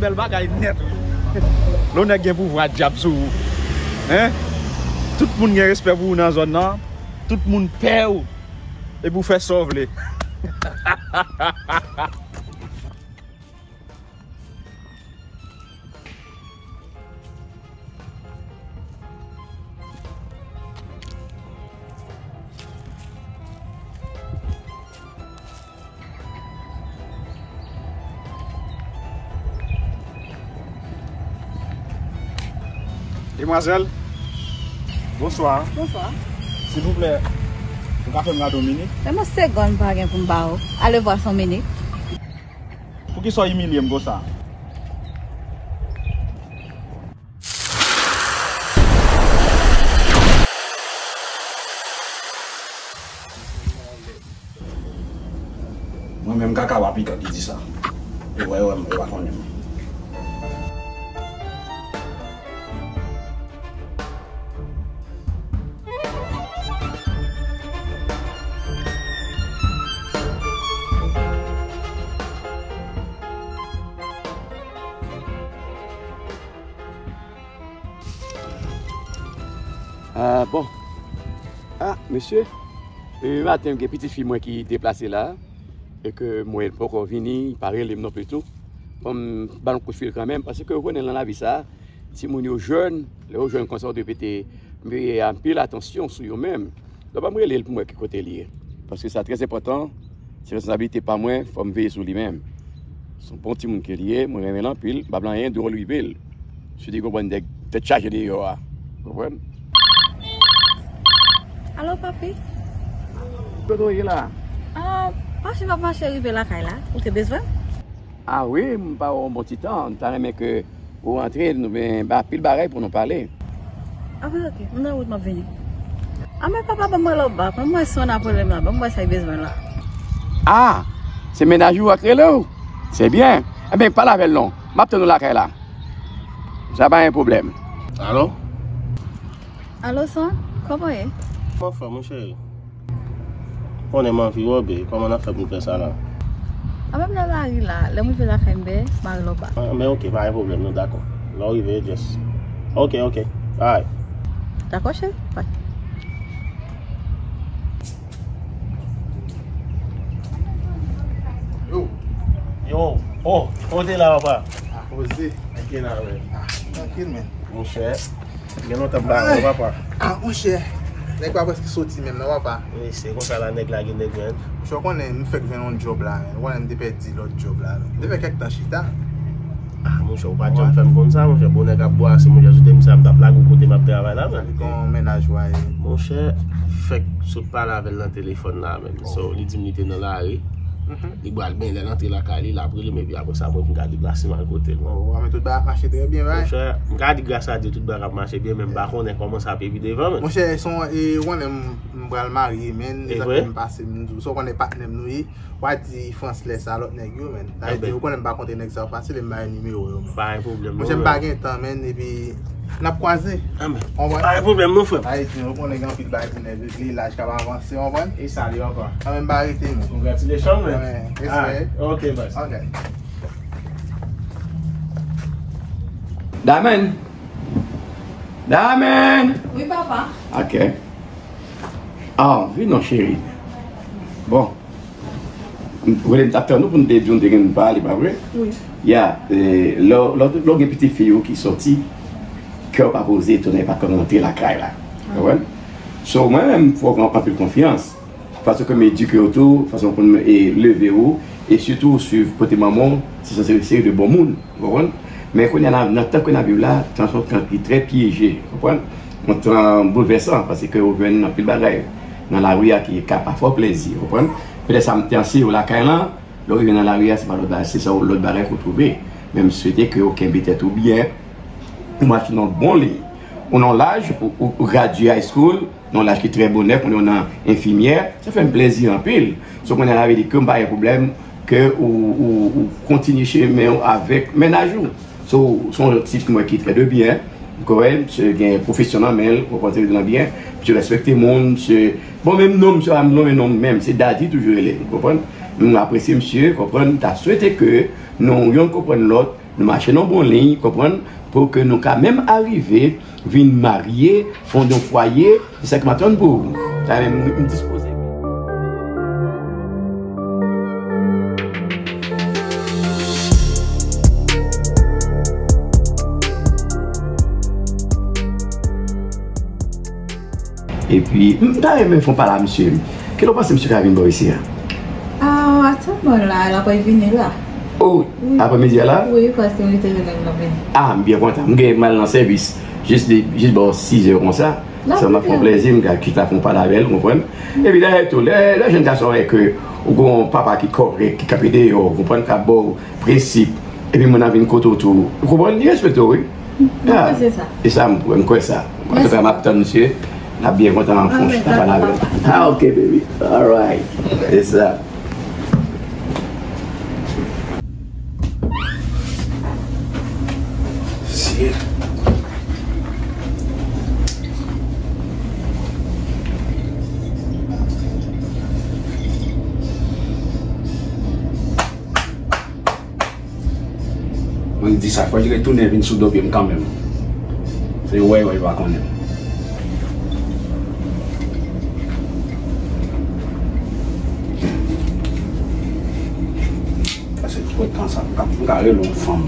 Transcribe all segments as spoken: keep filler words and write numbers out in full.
Bèl bagay nèt, wi. Lè w nèg gen pouvwa dyab sou ou. Hein? Tout moun gen respè pou ou nan zòn nan. Tout moun pè w. Epi w fè sa w vle. Demwazèl, bonswa. Bonswa. Silvouplè, ou ka fè m gade yon minit? Menm yon segonn m pa gen pou m ba ou. Alevwa, se yon minit. Poukisa w imilye m konsa? Mwen menm kaka pa pikan ki di sa. E wè, wè, m pa konnen m. Ah, bon. Ah, mesye, e maten, gen pitit fi mwen ki deplase la, e ke mwen poko vini, li pa rele m non pli tou. Bon, m ba l yon kout fil kanmenm, paske ou konnen nan lavi sa, timoun yo jèn, lè yo jèn konsa, ou dwe pete, mete anpil atansyon sou yo menm. Donk, ban m rele l pou m wè ki kote li ye. Paske sa trè enpòtan, se responsablite pa mwen, fò m veye sou li menm. Se yon bon timoun ke li ye, mwen renmen l anpil, m pa vle anyen dwòl rive l. Sou di konprann nèg tèt chaje deyò a. Konprann? Alo, papi? Kote w ye la? Ah, mache m ap mache rive lakay la. Ou te bezwen m? Ah wi, m pa wè w yon bon ti tan. M ta renmen ke ou rantre, nou gen ba-, pil bagay pou nou pale. Ah wi, oke. M nan wout, m ap vini. Ah, men papa, ban m wè lòt ba. Ban m wè si w nan pwoblèm la. Ban m wè sa y bezwen la. Ah, se mennaj ou ak rele w? Se byen. Ebyen, pale avè l non. M ap tann ou lakay la. Sa pa gen pwoblèm. Alo? Alo, Son, kòman w ye? Kòman w fè, mon cheri? Konnen m anvi wè w, babe. Kòman n ap fè pou n fè sa la? Anben, m nan lari la. Lè m rive lakay m, ben, m a rele w back. Ah, men oke, pa gen pwoblèm, nou dakò. Lè w rive, just. Oke, oke. Alright. Dakò, cheri. Bye. Yo. Yo. Oh, kote la, papa? A koze. Ak gen la, men. Ah, trankil, men. Monchè. Gen lontan m pa wè w, papa. Ah, monchè. Nèg pa prèske soti menm non, papa. Wi, se konsa la nèg la gen nèg, men. Monchè, w konnen m fèk jwenn yon djòb la, men. Ou konnen m te pèdi lòt djòb la, men. M te fè kèk tan chita. Ah, monchè, ou pa t janm fè m konn sa, monchè. Bonè k ap bwase, monchè, sou te m sa, m t ap lage w kote m ap travay la, men. Sa li gon mennaj wa ye. Monchè, fèk sot pale avè l nan telefòn la, men. So, li di m li te nan lari. Li pral benyen lè l antre lakay li, l ap rele m, epi apre sa, mwen pou m ka deplase m al kote l. Oh, men tout bagay ap mache trè byen, right? Monchè, m ka di gras a Dye, tout bagay ap mache byen, men m pa konnen kòman sa ap epi devan, men. Monchè, se yon, e, ou konnen m, m pral marye, men, e sa vre? Fè m pase, m di w, sa w konnen patnè m nou ye, w a di Frans lè sa lòt nèg yo, men. Sa vle di, ou konnen m pa kontre nèg sa yo fasil, e m ba yo nimewo yo, men. Pa gen pwoblèm, monchè, m pa gen tan, men, epi n ap kwaze. Konprann? Pa gen pwoblèm non, frè m. Sa vle di, ou konnen gen anpil bagay pou nèg regle, laj k ap avanse, konprann? E sa li ankò. Anben, m pa rete, men. Congratulations, man. Anben, respè. Ah, ok, boss. Ok. Damen! Damen! Wi, papa. Ok. Ah, vin non, cheri. Bon. Ou konnen m t ap tann ou pou n te di w n te gen pou n pale, pa vre? Wi. Ya, e, lè, lè, lè w gen pitit fi w ki soti, kè w pa poze, tounen pa konn rantre lakay la. Konprann? So, mwen menm, fò w gen anpil konfyans. Fason ke m edike w tou, fason pou m, e, leve w, e sitou w swiv kote manman w, se sanse yon seri de bon moun, w konprann? Men kounye a, nan, nan tan ke n ap viv la, tan se yon tan ki trè pyeje, w konprann? Yon tan boulvèsan, paske w jwenn anpil bagay nan lari a ki ka pa fè w plezi, w konprann? Petèt sa m te anseye w lakay lan, lè w rive nan lari a, se pa lòt bagay, se sa w, lòt bagay ke w twouve. Men m swete ke w kenbe tèt ou byen, ou mache nan bon liy. Ou nan laj, ou, ou, ou gradye high school, nan laj ki trè bonè, kounye a w nan enfimyè, sa fè m plezi anpil. So, kounye a, sa vle di ke m pa gen pwoblèm ke ou, ou, ou kontinye chemen w avèk mennaj ou. So, se yon tip mwen ki trè de byen, kòrèk, misye gen pwofesyon nan men l, ou konprann, li nan byen, misye respekte moun, misye, bon, menm non, misye pa nonmen non menm, se Daddy toujou rele, ou konprann? M apresye misye, konprann, m ta swete ke nou yonn konprann lòt, Nou mache nan bon liy, konprann, pou ke nou ka menm arive vin marye, fonde yon fwaye, se sa k m ap tann pou ou. Sa menm, m dispoze. Epi, m ta renmen fè yon pale a misye. Kilè w panse misye ka vin bò isi a? Ah, atann mwen la, l ap vini la. Oh, wi. Aprèmidi a la? Wi, paske m rete jwenn l, l ap vini. Ah, m byen kontan. M gen m al nan sèvis jis de, jis bò sizè konsa. Sa m ap fè yon plèzi, m ka chita fè yon pale avè l, ou konprann? Epi dayè tou, lè, lè jèn gason wè ke ou gen yon papa ki kòrèk, ki kanpe deyò w, ou konprann, k ap ba w prensip, epi moun nan vin kote w tou, ou konprann, li respekte w, wi. Mwen panse sa. E sa, m, m kwè sa. Antouka, m ap tann misye. N ap byen kontan fè yon chita pale avè l. Ah, ok, baby. Alright. E sa. Shit. Mwen di sa, fò li retounen vin sou do pye m kanmenm. Se wè, wè, pa konnen. Paske tout tan sa, m ka, m ka rele yon fanm,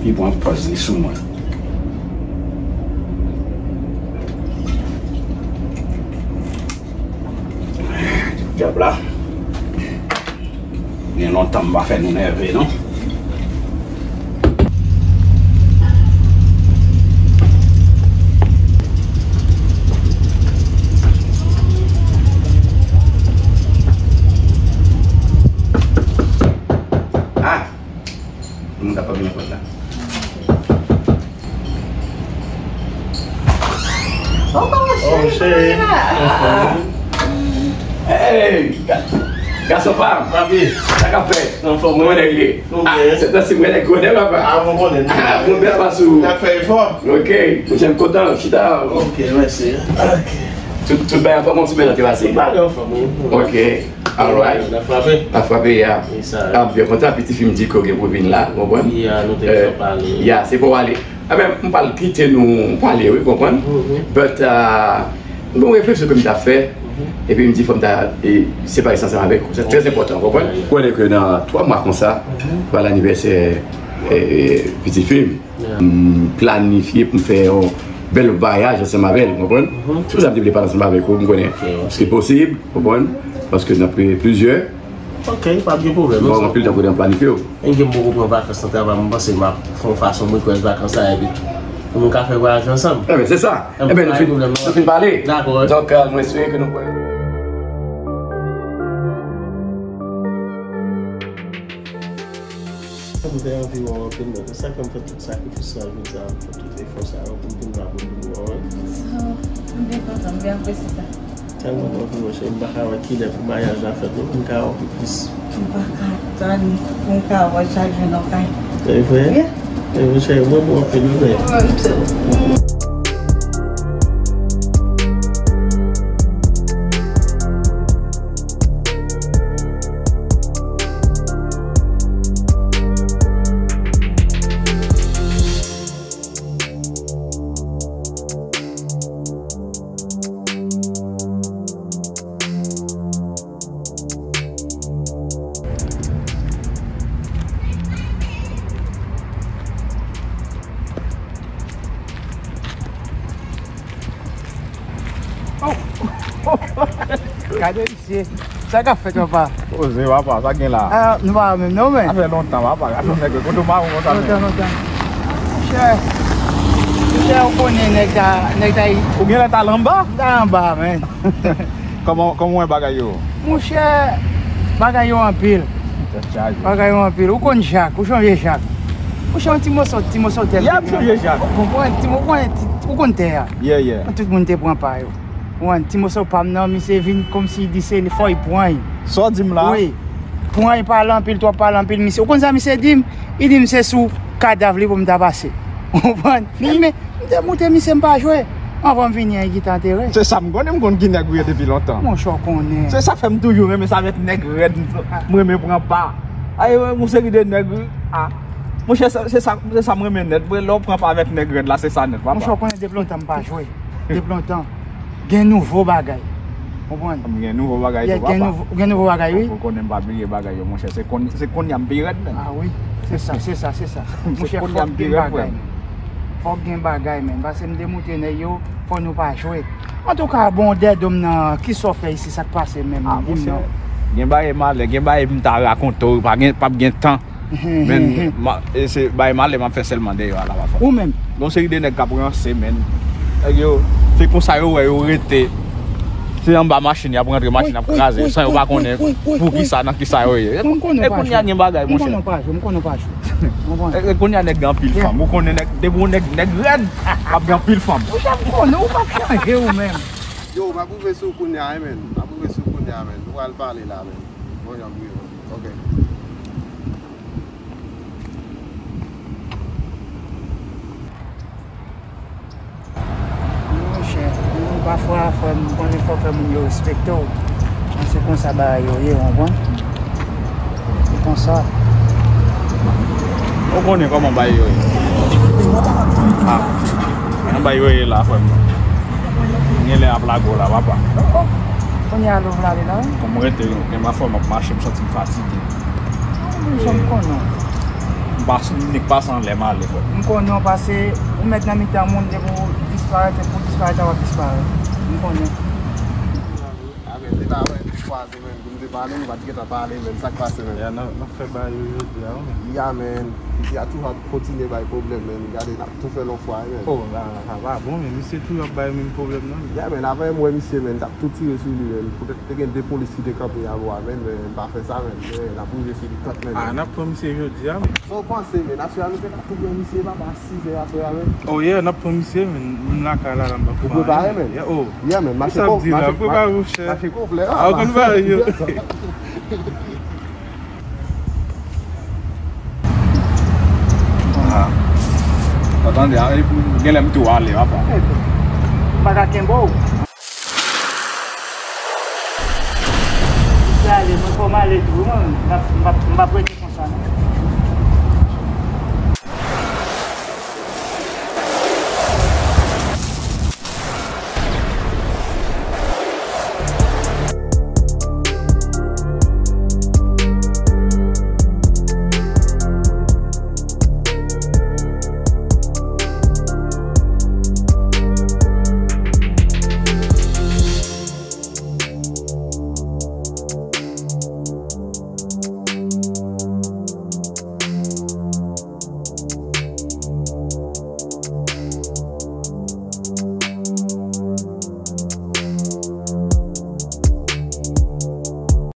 li pran pòz li sou mwen. Dyab la. Gen lontan m pa fè nou nève, non. Ah! Moun k ap vin nan pòt la. Oh, cheri, cheri, kòman w ye la? Hey, ga-, gason pa m. Papi. Sa k ap fèt? Anfòm, wi. Kòman nèg ye? Nou byen. Ah, se tansi m wè nèg gwo nèg, papa. Ah, mwen konnen. Ah, bon, bèl papa sou. N ap fè efò. Ok, monchè, m kontan, chita. Ok, mèsi. Ok. Tout, tout bagay anfòm, kòman semèn nan te pase? Tout bagay anfòm, wi. Ok. Alright. N ap frape. N ap frape, ya. M byen kontan, piti fi m di ke w gen pou vin la, w konprann? Ya, nou te fè pale. Ya, se pou w ale. Enben, m pral kite nou pale, wi, konprann? But, uh, m gen yon refleksyon ke m ta fè, epi m di fò m ta, e, separe sa ansanm avèk ou. Se trè enpòtan, w konprann? Ou konnen ke nan twa mwa konsa, se pa lanivèsè, e, piti fi m. M planifye pou m fè yon bèl vwayaj ansanm avè l, w konprann? Se pou sa m te vle pale ansanm avèk ou, m konnen se posib, w konprann? Paske n ap plizyè. Ok, pa gen pwoblèm. Bon, anpil tan kote m planifye w. Enke m poko pran vakans nan travay, m panse m ap fè yon fason m rekwèz vakans la, epi pou nou ka fè vwayaj ansanm. Enben, se sa. Enben, nou fin, nou fin pale. Dakò. Donk, euh, mwen swete ke nou pran. Sa m te anvi wè w anpil, men se sa k fè m fè tout sakrifis sa, jodi a, m fè tout efò sa yo pou m vin la pou m vin wè w. Sa, m byen kontan, m byen apresye sa. Tèlman m anvi wè w, cheri, m pa ka wè kilè pou maryaj la fèt, non, pou m ka wè w pi plis. M pa ka tann pou m ka wè w chak jou nan kay. Se vre? Yeah. E monchè, mwen bon anpil, wi, men. Mwen tou. Gade misye. Sa k ap fèt, papa? Poze, papa, sa k gen la? Ah, nou pa menm non, men. Sa fè lontan, papa. Gade yon nèg kote w mawon konsa, men. Lontan, lontan. Monchè, monchè, ou konnen nèg ta, nèg ta. Ou genlè t al anba? M t al anba, men. Kòman, kòman w wè bagay yo? Monchè, bagay yo anpil. Tèt chaje. Bagay yo anpil. Ou konn Jak, ou sonje Jak. Monchè, yon ti moso, ti moso tè. Yeah, m sonje Jak. Ou konprann? Ti mo-, ou konn, ti, ou konn tè a. Yeah, yeah. Tout moun te pran pa yo. Ou konprann? Ti moso pa m nan, misye vin kòmsi di se li, fò l pran l. Sa w di m la? Wi. Pran l, pale anpil, twòp pale anpil, misye. Ou konn sa misye di m? Li di m se sou kadav li pou m ta pase. Ou konprann? Men, M te moute misye, m pa jwe. Anvan m vini an, li gentan antere. Se sa m konnen, m konn ki nèg ou ye depi lontan. Monchè, w konnen. Se sa k fè m toujou renmen sa avèk nèg rèd, m renmen pran pa. Ay, yon seri de nèg, wi. Ah. Monchè, se, se sa, se sa m renmen nèt. Mwen, lè w pran pa avèk nèg rèd la, se sa nèt, papa. Monchè, w konnen depi lontan m pa jwe. Depi lontan. Gen nouvo bagay. Konprann? M gen nouvo bagay tou, papa. Gen nouvo, gen nouvo bagay, wi. Ou konnen m pa bliye bagay yo, monchè. Se konn-, se kounye a m pi rèd, menn. Ah wi. Se sa, se sa, se sa. Monchè, fòk gen bagay. Fòk gen bagay, menn. Paske m te moutre nèg yo, fò nou pa jwe. Antouka, bon, Dèdo m nan, kisa w fè isi, sa k pase menm? Ah, monchè, gen bagay malè, gen bagay m ta rakonte w, pa gen, p ap gen tan. Men, ma, e se bay malè m ap fè sèlman deyò a la, papa. Ou menm? Gon seri de nèg k ap ranse, men. Nèg yo, se konsa yo wè yo rete. Se anba machin y ap rantre, machin ap kraze, san yo pa konnen pou kisa, nan kisa yo ye. E kounye a gen bagay, monchè. M konnen w pa jwe, m konnen w pa jwe. E kounye a nèg gen anpil fanm. Ou konnen nèg, depi yon nèg, nèg rèd, ap gen anpil fanm. Monchè, m konnen, ou p ap chanje ou menm. Yo, m ap rive sou kounye a, wi, men. M ap rive sou kounye a, men. Nou pral pale la, men. Bon, jan m rive. Ok. Monchè, nou pafwa, frè m, konnen fò fè moun yo respekte w. Se konsa bagay yo ye, w konprann? Se konsa. Ou konnen kòman bagay yo ye. Ah. Jan bagay yo ye la, frè m. Genlè ap lage w la, papa. Kounye a lè w vle ale la, wi. Kòm m rete, gen pafwa m ap mache, m santi m fatige. Jan m konnen w. M pas-, m nik pase anlè m ale, frè. M konnen w pase, ou mèt nan mitan moun, depi w disparèt, epi w disparèt, w ap disparèt. M konnen. A, men, se pa mwen, se kwaze, men, pou m te pale, nou pa t gentan pale, men, sa k pase, men. Ya, n ap, n ap fè bagay yo jodi a, wi, men. Ya, men, misye a toujou ap kontinye bay pwoblèm, men, gade, n ap tou fè l yon fwa, men. Oh, la, la, sa pa bon, men, misye toujou ap bay menm pwoblèm nan. Ya, men, avè m wè misye, men, t ap tou tire sou li, men, poutèt te gen de polis ki te kanpe avè w, men, men, pa fè sa, men, men, n ap rive sou li, tank, men. Ah, n ap pran misye jodi a, men. Sa w panse, men, aswè a nou te ka tou pran misye, papa, sizè aswè a, men. Oh, yeah, n ap pran misye, men, m lakay la, la, m ap pran. Ou prepare, men? Yeah, oh. Yeah, men, mache konplè. Mache konplè. Ah, ou konn bagay yo. Ah. Ou tande, ah, epi genlè m tou ale, papa. M pa ka kenbe w. Misye ale, mwen fò m ale tou, mwen. M p ap, m p ap, m p ap rete konsa, non.